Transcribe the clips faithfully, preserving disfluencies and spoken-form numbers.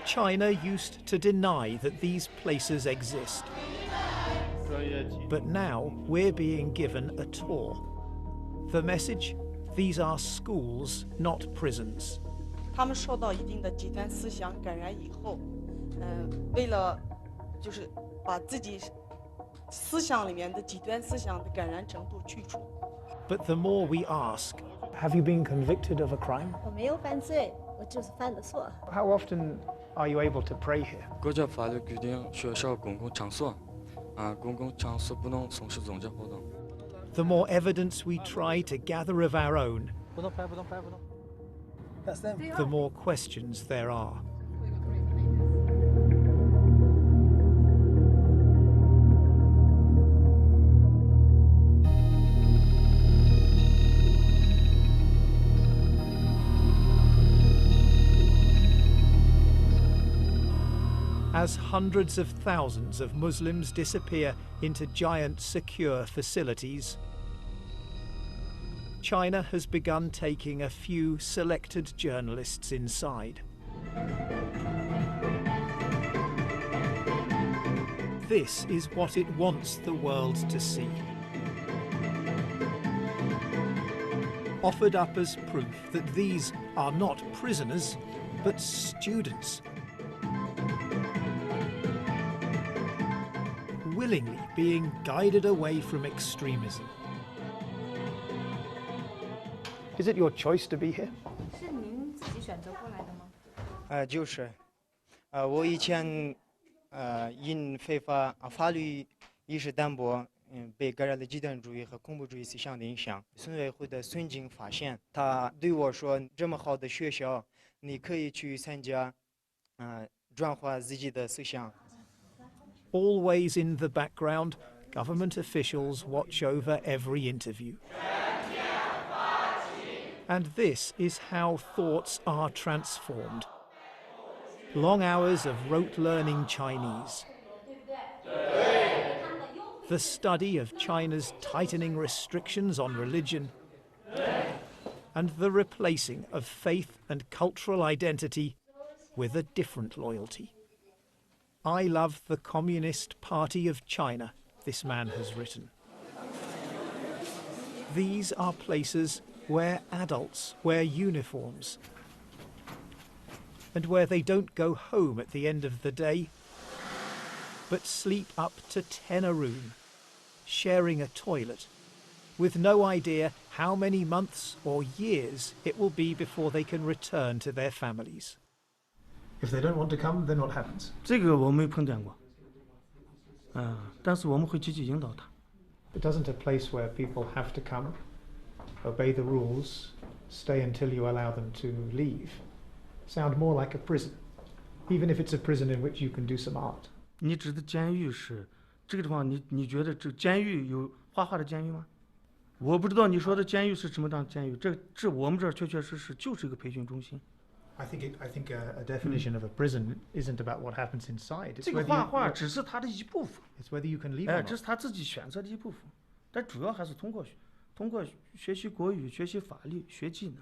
China used to deny that these places exist. But now we're being given a tour. The message: these are schools, not prisons. 他们受到一定的极端思想感染以后，嗯，为了就是把自己思想里面的极端思想的感染程度去除。 But the more we ask, have you been convicted of a crime? 我没有犯罪，我就是犯的错。 How often are you able to pray here? 国家法律规定，学校公共场所，啊，公共场所不能从事宗教活动。 The more evidence we try to gather of our own, That's them. The more questions there are. As hundreds of thousands of Muslims disappear into giant secure facilities, China has begun taking a few selected journalists inside. This is what it wants the world to see. Offered up as proof that these are not prisoners, but students, willingly being guided away from extremism. Is it your choice to be here? 是您自己选择过来的吗？呃，就是，呃，我以前，呃，因非法，啊，法律意识淡薄，嗯，被感染了极端主义和恐怖主义思想的影响。村委会的孙静发现，他对我说：“这么好的学校，你可以去参加，呃，转化自己的思想。” Always in the background, government officials watch over every interview. And this is how thoughts are transformed. Long hours of rote learning Chinese, the study of China's tightening restrictions on religion, and the replacing of faith and cultural identity with a different loyalty. "I love the Communist Party of China," this man has written. These are places where adults wear uniforms and where they don't go home at the end of the day, but sleep up to ten a room, sharing a toilet, with no idea how many months or years it will be before they can return to their families. If they don't want to come, then what happens? 这个我没碰见过，啊，但是我们会积极引导他。 It doesn't a place where people have to come, obey the rules, stay until you allow them to leave, sound more like a prison, even if it's a prison in which you can do some art. 你指的监狱是这个地方，你你觉得这个监狱有花花的监狱吗？我不知道你说的监狱是什么样的监狱，这这我们这儿确确实实就是一个培训中心。 I think it, I think a, a definition of a prison isn't about what happens inside. It's 这个 whether 画 you, 画只是他的一部分， it's whether you can leave 哎， or 这是 not. 他自己选择的一部分，但主要还是通过学通过学习国语、学习法律、学技能，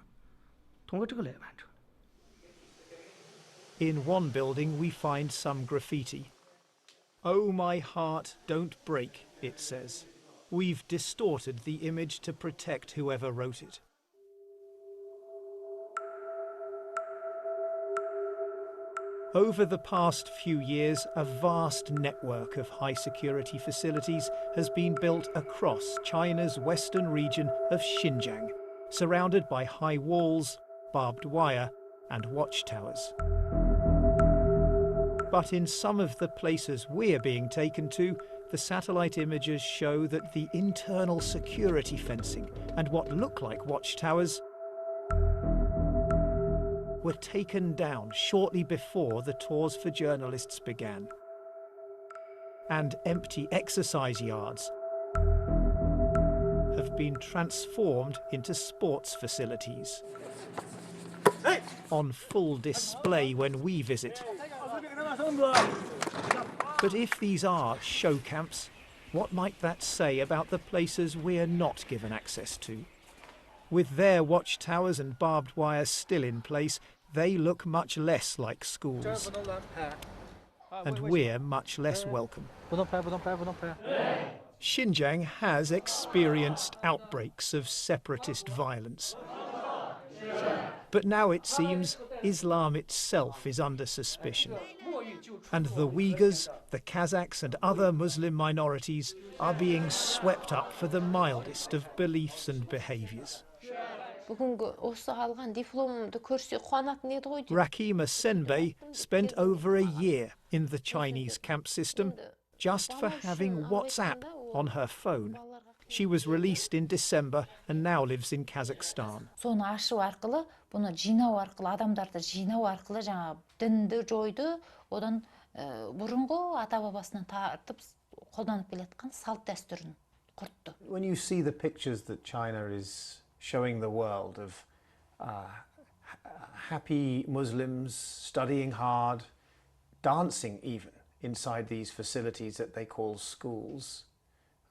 通过这个来完成。 In one building, we find some graffiti. "Oh, my heart, don't break," it says. We've distorted the image to protect whoever wrote it. Over the past few years, a vast network of high security facilities has been built across China's western region of Xinjiang, surrounded by high walls, barbed wire, and watchtowers. But in some of the places we're being taken to, the satellite images show that the internal security fencing and what look like watchtowers were taken down shortly before the tours for journalists began. And empty exercise yards have been transformed into sports facilities, on full display when we visit. But if these are show camps, what might that say about the places we're not given access to? With their watchtowers and barbed wire still in place, they look much less like schools. And we're much less welcome. Xinjiang has experienced outbreaks of separatist violence. But now it seems Islam itself is under suspicion. And the Uyghurs, the Kazakhs, and other Muslim minorities are being swept up for the mildest of beliefs and behaviors. Бүгінгі осы алған дипломымды көрсе қуанатын еді ғой деп. Rakima Senbei spent over a year in the Chinese camp system just for having WhatsApp on her phone. She was released in December and now lives in Kazakhstan. Соны ашыу арқылы, бұны жинау арқылы, адамдарды жинау арқылы жаңағы дінді жойды, одан ә, бұрынғы ата бабасынан тартып қолданып келе жатқан салт дәстүрін құртты. When you see the pictures that China is showing the world of uh, happy Muslims studying hard, dancing even inside these facilities that they call schools,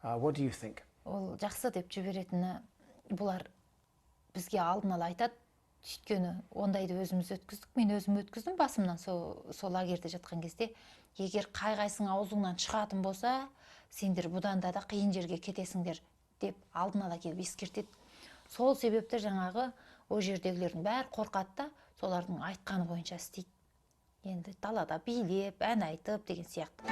uh, what do you think? Ол жақсы деп жіберетіні, бұлар бізге алдын ала айтады. Өйткені ондайды өзіміз өткіздік, мен өзім өткіздім басымнан сол сол лагерьде жатқан кезде, егер қай қайсың аузыңнан шығатын болса, сендер бұдан да да қиын жерге кетесіңдер деп алдын ала келіп ескертеді. Сол себепті жаңағы ол жердегілердің бәрі қорқады да, солардың айтқаны бойынша істейді. Енді далада билеп, ән айтып деген сияқты.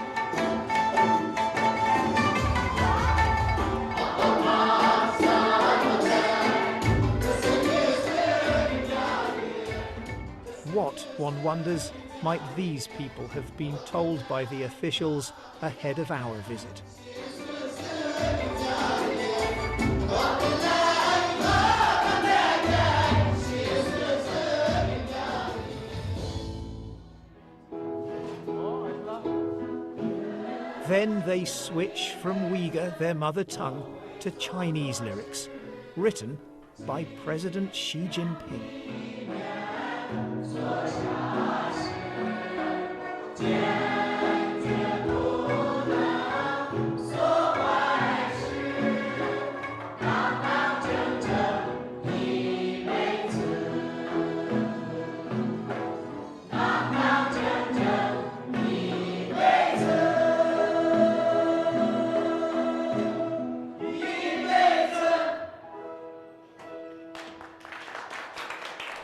What, one wonders, might these people have been told by the officials ahead of our visit? Then they switch from Uyghur, their mother tongue, to Chinese lyrics, written by President Xi Jinping.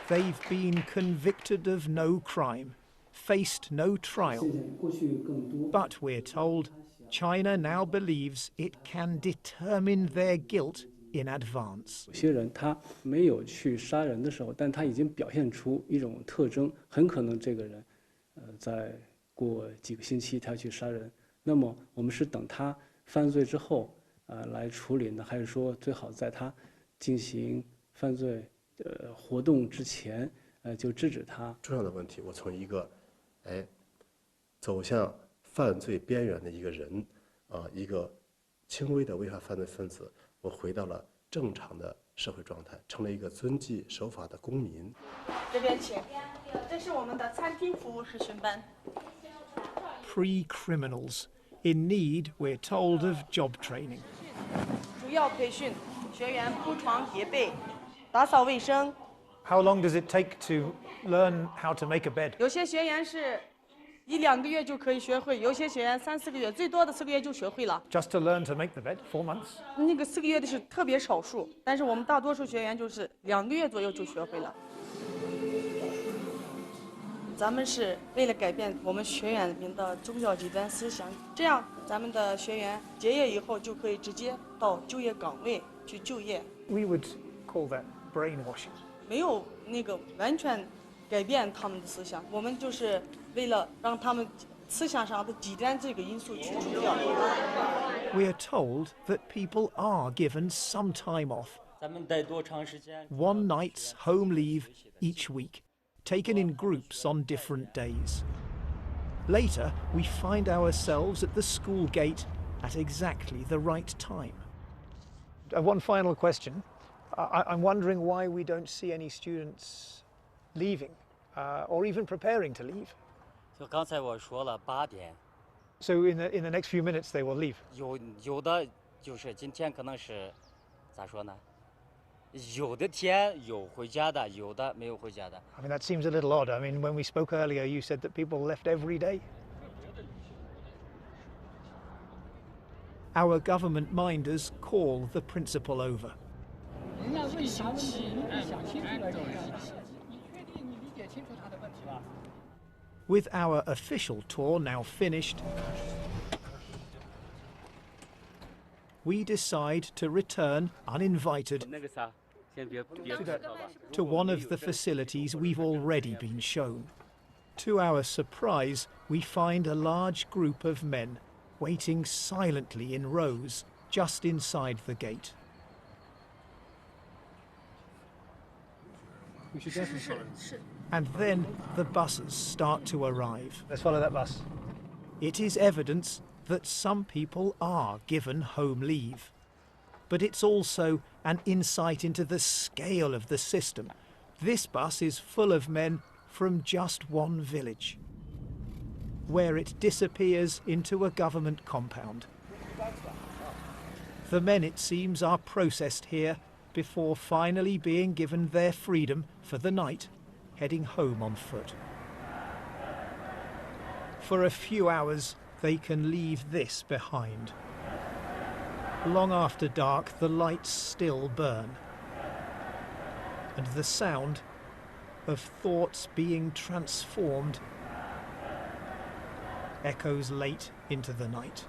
They've been convicted of no crime, faced no trial. But we're told China now believes it can determine their guilt in advance. 有些人他没有去杀人的时候，但他已经表现出一种特征，很可能这个人，呃，在过几个星期他去杀人。那么我们是等他犯罪之后，呃，来处理呢，还是说最好在他进行犯罪呃活动之前，呃，就制止他？重要的问题，我从一个，哎，走向犯罪边缘的一个人，啊，一个轻微的危害犯罪分子，我回到了正常的社会状态，成了一个遵纪守法的公民。这边请，这是我们的餐厅服务培训班。 Pre-criminals. In need, we're told, of job training. 主要培训学员铺床叠被、打扫卫生。 How long does it take to learn how to make a bed? 有些学员是一两个月就可以学会，有些学员三四个月，最多的四个月就学会了。 Just to learn to make the bed, four months? 那个四个月的是特别少数，但是我们大多数学员就是两个月左右就学会了。咱们是为了改变我们学员们的宗教极端思想，这样咱们的学员结业以后就可以直接到就业岗位去就业。 We would call that brainwashing. 没有那个完全改变他们的思想，我们就是为了让他们思想上的极端这个因素去除掉。 We're told that people are given some time off. 咱们得多长时间？ One night's home leave each week, taken in groups on different days. Later, we find ourselves at the school gate at exactly the right time. Uh, one final question. I, I'm wondering why we don't see any students leaving uh, or even preparing to leave. 就刚才我说了八点。 So in the, in the next few minutes they will leave. 有有的就是今天可能是咋说呢？有的天有回家的，有的没有回家的。 I mean, that seems a little odd. I mean, when we spoke earlier, you said that people left every day. Our government minders call the principal over. 人家问啥问题，你不想清楚了，你干嘛？你确定你理解清楚他的问题了？ With our official tour now finished, we decide to return uninvited 那个啥，先别别说了吧。 to one of the facilities we've already been shown. To our surprise, we find a large group of men waiting silently in rows just inside the gate. We should definitely follow. And then the buses start to arrive. Let's follow that bus. It is evidence that some people are given home leave. But it's also an insight into the scale of the system. This bus is full of men from just one village, where it disappears into a government compound. The men, it seems, are processed here before finally being given their freedom for the night, heading home on foot. For a few hours, they can leave this behind. Long after dark, the lights still burn, and the sound of thoughts being transformed echoes late into the night.